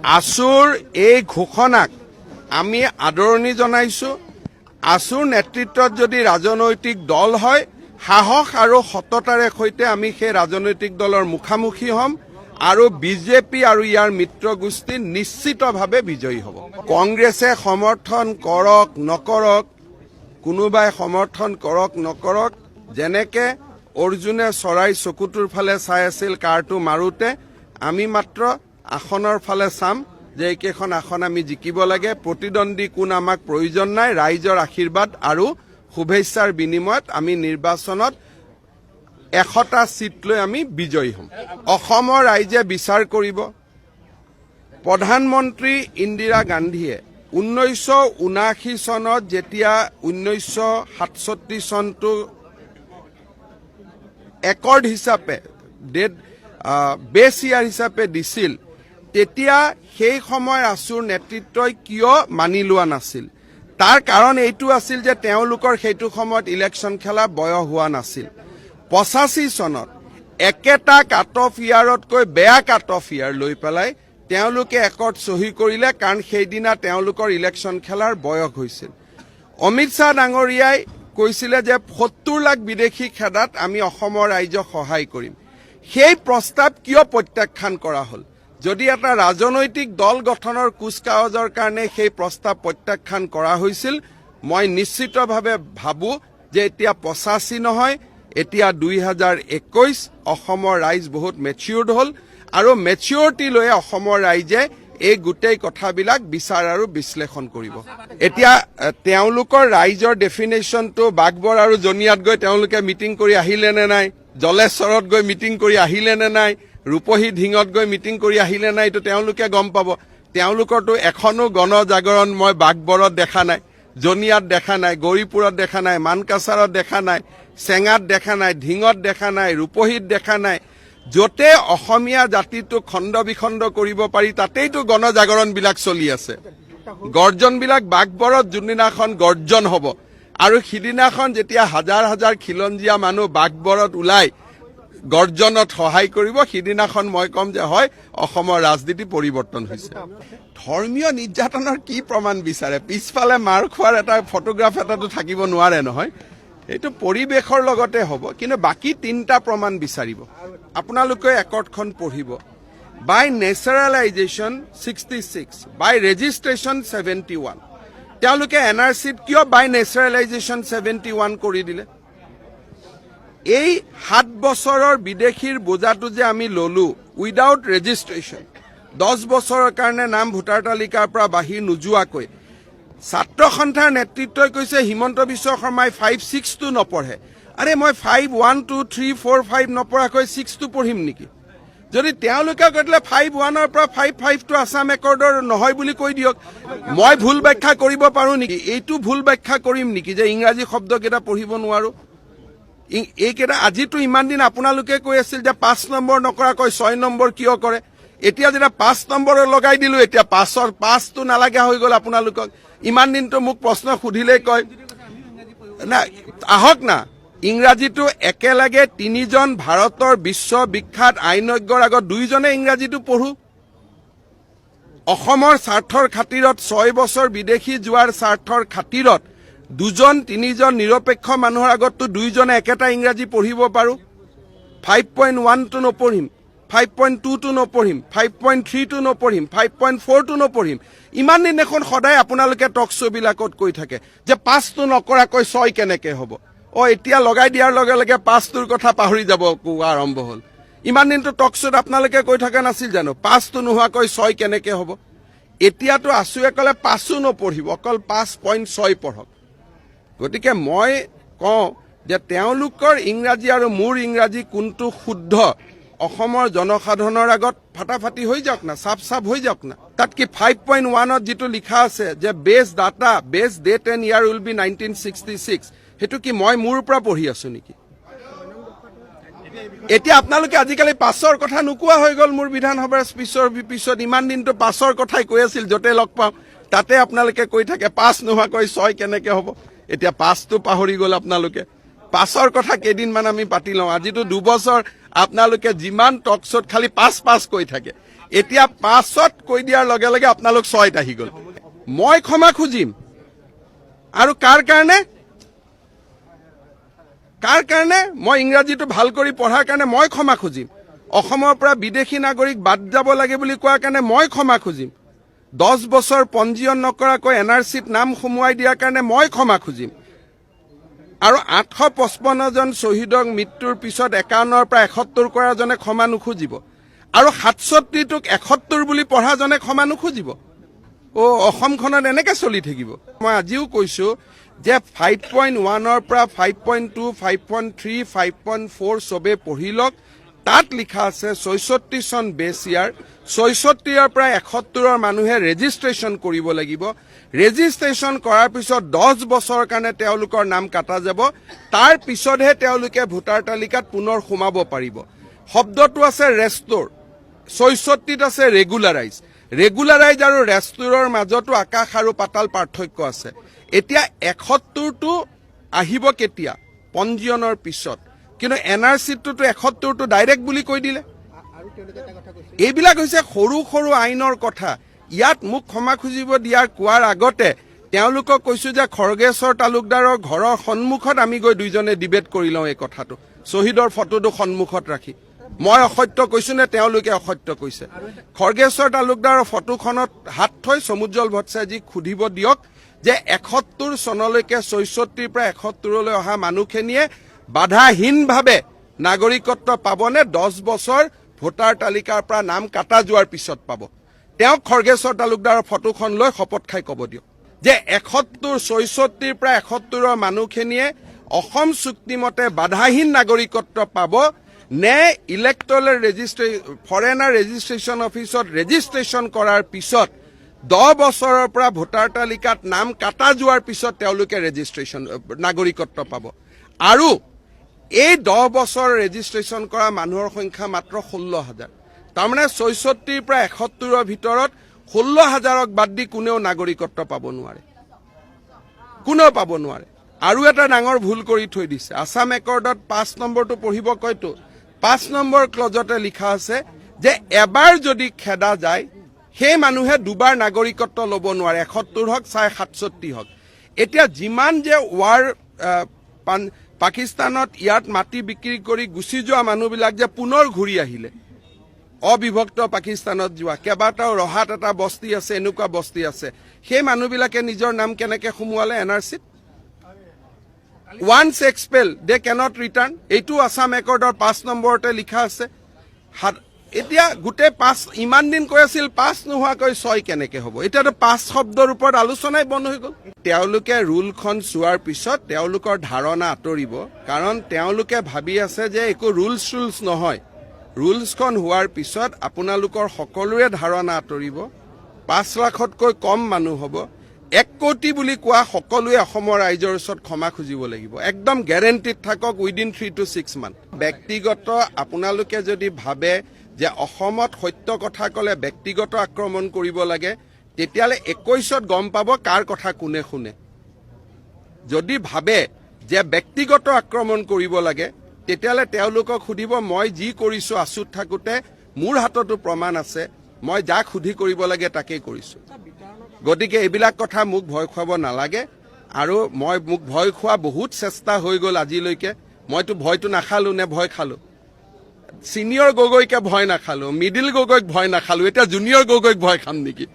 আছুৰ এই ঘোষণাক আমি আদৰণি জনাইছো। আছুৰ নেতৃত্বত যদি ৰাজনৈতিক দল হয়, সাহস আৰু সততাৰে সৈতে আমি সেই ৰাজনৈতিক দলৰ মুখামুখি হ'ম আৰু বিজেপি আৰু ইয়াৰ মিত্ৰগোষ্ঠী নিশ্চিতভাৱে বিজয়ী হ'ব। কংগ্ৰেছে সমৰ্থন কৰক নকৰক, কোনোবাই সমৰ্থন কৰক নকৰক, যেনেকে অৰ্জুনে চৰাই চকুটোৰ ফালে চাই আছিল কাঁড়টো মাৰোতে, আমি মাত্ৰ আসনৰ ফালে চাম যে এইকেইখন আসন আমি জিকিব লাগে। প্ৰতিদ্বন্দ্বী কোন আমাক প্ৰয়োজন নাই। ৰাইজৰ আশীৰ্বাদ আৰু শুভেচ্ছাৰ বিনিময়ত আমি নিৰ্বাচনত 100টা চিট লৈ আমি বিজয়ী হ'ম। অসমৰ ৰাইজে বিচাৰ কৰিব। প্ৰধানমন্ত্ৰী ইন্দিৰা গান্ধীয়ে 1979 চনত যেতিয়া 1967 চনটো একৰ্ড হিচাপে, ডেট বেছ ইয়াৰ হিচাপে দিছিল, তেতিয়া সেই সময়ৰ আছুৰ নেতৃত্বই কিয় মানি লোৱা নাছিল? তাৰ কাৰণ এইটো আছিল যে তেওঁলোকৰ সেইটো সময়ত ইলেকশ্যন খেলা বয়স হোৱা নাছিল। 85 চনত একেটা কাট অফ ইয়াৰতকৈ বেয়া কাট অফ ইয়াৰ লৈ পেলাই তেওঁলোকে একৰ্ড চহী কৰিলে, কাৰণ সেইদিনা তেওঁলোকৰ ইলেকশ্যন খেলাৰ বয়স হৈছিল। অমিত শ্বাহ ডাঙৰীয়াই কৈছিলে যে 70 লাখ বিদেশী খেদাত আমি অসমৰ ৰাইজক সহায় কৰিম। সেই প্ৰস্তাৱ কিয় প্ৰত্যাখ্যান কৰা হ'ল? যদি এটা ৰাজনৈতিক দল গঠনৰ কুচকাৱাজৰ কাৰণে সেই প্ৰস্তাৱ প্ৰত্যাখ্যান কৰা হৈছিল, মই নিশ্চিতভাৱে ভাবোঁ যে এতিয়া 85 নহয়, এতিয়া 2021, অসমৰ ৰাইজ বহুত মেচিয়ৰ্ড হ'ল আৰু মেচিয়ৰিটি লৈ অসমৰ ৰাইজে এই গোটেই কথাবিলাক বিচাৰ আৰু বিশ্লেষণ কৰিব। এতিয়া তেওঁলোকৰ ৰাইজৰ ডেফিনেশ্যনটো বাঘবৰ আৰু জনিয়াত গৈ তেওঁলোকে মিটিং কৰি আহিলে নে নাই, জলেশ্বৰত গৈ মিটিং কৰি আহিলে নে নাই, ৰূপহী ঢিঙত গৈ মিটিং কৰি আহিলে নাই, এইটো তেওঁলোকে গম পাব। তেওঁলোকৰতো এখনো গণজাগৰণ মই বাঘবৰত দেখা নাই, জনিয়াত দেখা নাই, গৌৰীপুৰত দেখা নাই, মানকাছাৰত দেখা নাই, চেঙাত দেখা নাই, ঢিঙত দেখা নাই, ৰূপহীত দেখা নাই। য'তে অসমীয়া জাতিটোক খণ্ড বিখণ্ড কৰিব পাৰি, তাতেইতো গণজাগৰণবিলাক চলি আছে। গৰ্জনবিলাক বাঘবৰত যোনদিনাখন গৰ্জন হ'ব আৰু সিদিনাখন যেতিয়া হাজাৰ হাজাৰ খিলঞ্জীয়া মানুহ বাঘবৰত ওলাই গৰ্জনত সহায় কৰিব, সিদিনাখন মই ক'ম যে হয়, অসমৰ ৰাজনীতি পৰিৱৰ্তন হৈছে। ধৰ্মীয় নিৰ্যাতনৰ কি প্ৰমাণ বিচাৰে? পিছফালে মাৰ খোৱাৰ এটা ফটোগ্ৰাফ এটাতো থাকিব নোৱাৰে নহয়। এইটো পৰিৱেশৰ লগতে হ'ব, কিন্তু বাকী তিনিটা প্ৰমাণ বিচাৰিব। আপোনালোকে একৰ্ডখন পঢ়িব। By naturalization 66, by registration 71। তেওঁলোকে এন আৰ চিত কিয় বাই নেচাৰেলাইজেশ্যন 71 কৰি দিলে? এই 7 বছৰৰ বিদেশীৰ বোজাটো যে আমি ললো উইদাউট ৰেজিষ্ট্ৰেশ্যন, 10 বছৰৰ কাৰণে নাম ভোটাৰ তালিকাৰ পৰা বাহিৰ নোযোৱাকৈ। ছাত্ৰ সন্থাৰ নেতৃত্বই কৈছে হিমন্ত বিশ্ব শৰ্মাই ফাইভ ছিক্সটো নপঢ়ে। আৰে, মই 5, 1, 2, 3, 4, 5 নপঢ়াকৈ ছিক্সটো পঢ়িম নেকি? যদি তেওঁলোকে কৈ দিলে 5(1)ৰ পৰা 5(5)টো আছাম একৰ্ডৰ নহয় বুলি কৈ দিয়ক, মই ভুল ব্যাখ্যা কৰিব পাৰো নেকি? এইটো ভুল ব্যাখ্যা কৰিম নেকি যে ইংৰাজী শব্দকেইটা পঢ়িব নোৱাৰো? এইকেইটা আজিতো ইমান দিন আপোনালোকে কৈ আছিল যে 5 নম্বৰ নকৰাকৈ 6 নম্বৰ কিয় কৰে। এতিয়া যেতিয়া 5 নম্বৰ লগাই দিলো, এতিয়া পাঁচটো নালাগা হৈ গ'ল আপোনালোকক। ইমান দিনটো মোক প্ৰশ্ন সুধিলেই কয় না, আহক না, ইংৰাজীটো একেলগে তিনিজন ভাৰতৰ বিশ্ববিখ্যাত আইনজ্ঞৰ আগত দুইজনে ইংৰাজীটো পঢ়ো। অসমৰ স্বাৰ্থৰ খাতিৰত, 6 বছৰ বিদেশী যোৱাৰ স্বাৰ্থৰ খাতিৰত দুজন তিনিজন নিৰপেক্ষ মানুহৰ আগততো দুইজনে একেটা ইংৰাজী পঢ়িব পাৰো। 5.1টো নপঢ়িম, 5.2টো নপঢ়িম, 5.3টো নপঢ়িম, 5.4টো নপঢ়িম? ইমান দিন দেখোন সদায় আপোনালোকে টক শ্ব'বিলাকত কৈ থাকে যে পাঁচটো নকৰাকৈ ছয় কেনেকে হ'ব। অ, এতিয়া লগাই দিয়াৰ লগে লগে পাঁচটোৰ কথা পাহৰি যাব কোৱা আৰম্ভ হ'ল। ইমান দিনটো টক শ্ব'ত আপোনালোকে কৈ থকা নাছিল জানো, পাঁচটো নোহোৱাকৈ ছয় কেনেকে হ'ব? এতিয়াতো আছুৱে ক'লে পাঁচো নপঢ়িব, অকল 5.6 পঢ়ক। গতিকে মই কওঁ যে তেওঁলোকৰ ইংৰাজী আৰু মোৰ ইংৰাজী কোনটো শুদ্ধ, অসমৰ জনসাধাৰণৰ আগত ফাটাফাটি হৈ যাওক না, চাফ চাফ হৈ যাওক না। তাত কি 5.1ত যিটো লিখা আছে যে base data, base date and year will be 1966, সেইটো কি মই মোৰ পৰা পঢ়ি আছো নেকি? এতিয়া আপোনালোকে আজিকালি পাছৰ কথা নোকোৱা হৈ গ'ল। মোৰ বিধানসভাৰ স্পীচৰ পিছত ইমান দিনটো পাছৰ কথাই কৈ আছিল, য'তে লগ পাওঁ তাতে আপোনালোকে কৈ থাকে পাঁচ নোহোৱাকৈ ছয় কেনেকে হ'ব। এতিয়া পাঁচটো পাহৰি গ'ল আপোনালোকে। পাছৰ কথা কেইদিনমান আমি পাতি লওঁ। আজিতো 2 বছৰ আপোনালোকে যিমান টক শ্ব'ত খালি পাঁচ পাঁচ কৈ থাকে। এতিয়া পাঁচত কৈ দিয়াৰ লগে লগে আপোনালোক ছয়ত আহি গ'ল। মই ক্ষমা খুজিম আৰু কাৰ কাৰণে? কাৰ কাৰণে? মই ইংৰাজীটো ভাল কৰি পঢ়াৰ কাৰণে মই ক্ষমা খুজিম? অসমৰ পৰা বিদেশী নাগৰিক বাদ যাব লাগে বুলি কোৱাৰ কাৰণে মই ক্ষমা খুজিম? 10 বছৰ পঞ্জীয়ন নকৰাকৈ এন আৰ চিত নাম সুমুৱাই দিয়াৰ কাৰণে মই ক্ষমা খুজিম? আৰু 855জন শ্বহীদক মৃত্যুৰ পিছত 51ৰ পৰা 71 কৰাজনে ক্ষমা নুখুজিব আৰু 67টোক 71 বুলি পঢ়াজনে ক্ষমা নুখুজিব? অ', অসমখনত এনেকে চলি থাকিব? মই আজিও কৈছো যে 5.1ৰ পৰা 5.2, 5.3, 5.4 চবে পঢ়ি লওক। তাত লিখা আছে 66 চন বেছ ইয়াৰ, 66ৰ পৰা 71ৰ মানুহে ৰেজিষ্ট্ৰেশ্যন কৰিব লাগিব। ৰেজিষ্ট্ৰেশ্যন কৰাৰ পিছত 10 বছৰৰ কাৰণে তেওঁলোকৰ নাম কাটা যাব। তাৰ পিছতহে তেওঁলোকে ভোটাৰ তালিকাত পুনৰ সোমাব পাৰিব। শব্দটো আছে ৰেষ্ট'ৰ, 66ত আছে ৰেগুলাৰাইজ। ৰেগুলাৰাইজ আৰু ৰেষ্ট'ৰৰ মাজতো আকাশ আৰু পাতাল পাৰ্থক্য আছে। এতিয়া 71টো আহিব কেতিয়া? পঞ্জীয়নৰ পিছত। কিন্তু এন আৰ চিটোতো 71টো ডাইৰেক্ট বুলি কৈ দিলে। এইবিলাক হৈছে সৰু সৰু আইনৰ কথা। ইয়াত মোক ক্ষমা খুজিব দিয়াৰ কোৱাৰ আগতে তেওঁলোকক কৈছো যে খৰ্গেশ্বৰ তালুকদাৰৰ ঘৰৰ সন্মুখত আমি গৈ দুইজনে ডিবেট কৰি লওঁ এই কথাটো, শ্বহীদৰ ফটোটো সন্মুখত ৰাখি। মই অসত্য কৈছো নে তেওঁলোকে অসত্য কৈছে? খৰ্গেশ্বৰ তালুকদাৰৰ ফটোখনত হাত থৈ সমুজ্জ্বল ভট্টাচাৰ্যক সুধিব দিয়ক যে 71 চনলৈকে 66ৰ পৰা 71লৈ অহা মানুহখিনিয়ে বাধাহীনভাৱে নাগৰিকত্ব পাবনে 10 বছৰ ভোটাৰ তালিকাৰ পৰা নাম কাটা যোৱাৰ পিছত পাব? তেওঁক খৰ্গেশ্বৰ তালুকদাৰৰ ফটোখন লৈ শপত খাই ক'ব দিয়ক যে 66ৰ পৰা 71ৰ মানুহখিনিয়ে অসম চুক্তিমতে বাধাহীন নাগৰিকত্ব পাব নে ইলেক্টৰেল ফৰেনাৰ ৰেজিষ্ট্ৰেশ্যন অফিচত ৰেজিষ্ট্ৰেশ্যন কৰাৰ পিছত 10 বছৰৰ পৰা ভোটাৰ তালিকাত নাম কাটা যোৱাৰ পিছত তেওঁলোকে নাগৰিকত্ব পাব? আৰু এই 10 বছৰ ৰেজিষ্ট্ৰেশ্যন কৰা মানুহৰ সংখ্যা মাত্ৰ 16 হাজাৰ। তাৰমানে 66ৰ পৰা 71ৰ ভিতৰত 16 হাজাৰক বাদ দি কোনেও নাগৰিকত্ব পাব নোৱাৰে, কোনেও পাব নোৱাৰে। আৰু এটা ডাঙৰ ভুল কৰি থৈ দিছে। আছাম একৰ্ডত 5 নম্বৰটো পঢ়িব কয়তো, 5 নম্বৰ ক্লজতে লিখা আছে যে এবাৰ যদি খেদা যায়, সেই মানুহে দুবাৰ নাগৰিকত্ব ল'ব নোৱাৰে, 71 হওক চাই 67 হওক। এতিয়া যিমান যে ৱাৰ পাকিস্তানত ইয়াত মাটি বিক্ৰী কৰি গুচি যোৱা মানুহবিলাক যে পুনৰ ঘূৰি আহিলে, অবিভক্ত পাকিস্তানত যোৱা কেইবাটাও, ৰহাত এটা বস্তি আছে, এনেকুৱা বস্তি আছে, সেই মানুহবিলাকে নিজৰ নাম কেনেকে সোমোৱালে এন আৰ চিত? Once expel, De cannot return. এইটো আছাম একৰ্ডৰ 5 নম্বৰতে লিখা আছে। এতিয়া গোটেই পাঁচ ইমান দিন কৈ আছিল, পাঁচ নোহোৱাকৈ ছয় কেনেকে হ'ব? এতিয়াতো পাঁচ শব্দৰ ওপৰত আলোচনাই বন্ধ হৈ গ'ল। তেওঁলোকে ৰুলখন চোৱাৰ পিছত তেওঁলোকৰ ধাৰণা আঁতৰিব, কাৰণ তেওঁলোকে ভাবি আছে যে একো ৰুলছ ৰুলছ নহয়। ৰুলছখন হোৱাৰ পিছত আপোনালোকৰ সকলোৰে ধাৰণা আঁতৰিব। 5 লাখতকৈ কম মানুহ হ'ব। 1 কোটি বুলি কোৱা সকলোৱে অসমৰ ৰাইজৰ ওচৰত ক্ষমা খুজিব লাগিব। একদম গেৰেণ্টিত থাকক, উইদিন 3 টু 6 মান্থ। ব্যক্তিগত আপোনালোকে যদি ভাবে যে অসমত সত্য কথা ক'লে ব্যক্তিগত আক্ৰমণ কৰিব লাগে, তেতিয়াহ'লে 21ত গম পাব কাৰ কথা কোনে শুনে। যদি ভাবে যে ব্যক্তিগত আক্ৰমণ কৰিব লাগে, তেতিয়াহ'লে তেওঁলোকক সুধিব। মই যি কৰিছো আছুত থাকোঁতে, মোৰ হাততো প্ৰমাণ আছে। মই যাক সুধি কৰিব লাগে তাকেই কৰিছো। গতিকে এইবিলাক কথা মোক ভয় খুৱাব নালাগে। আৰু মোক ভয় খোৱা বহুত চেষ্টা হৈ গ'ল আজিলৈকে। মইতো ভয়টো নাখালো নে ভয় খালো? ছিনিয়ৰ গগৈকে ভয় নাখালো, মিডিল গগৈক ভয় নাখালো, এতিয়া জুনিয়ৰ গগৈক ভয় খাম নেকি?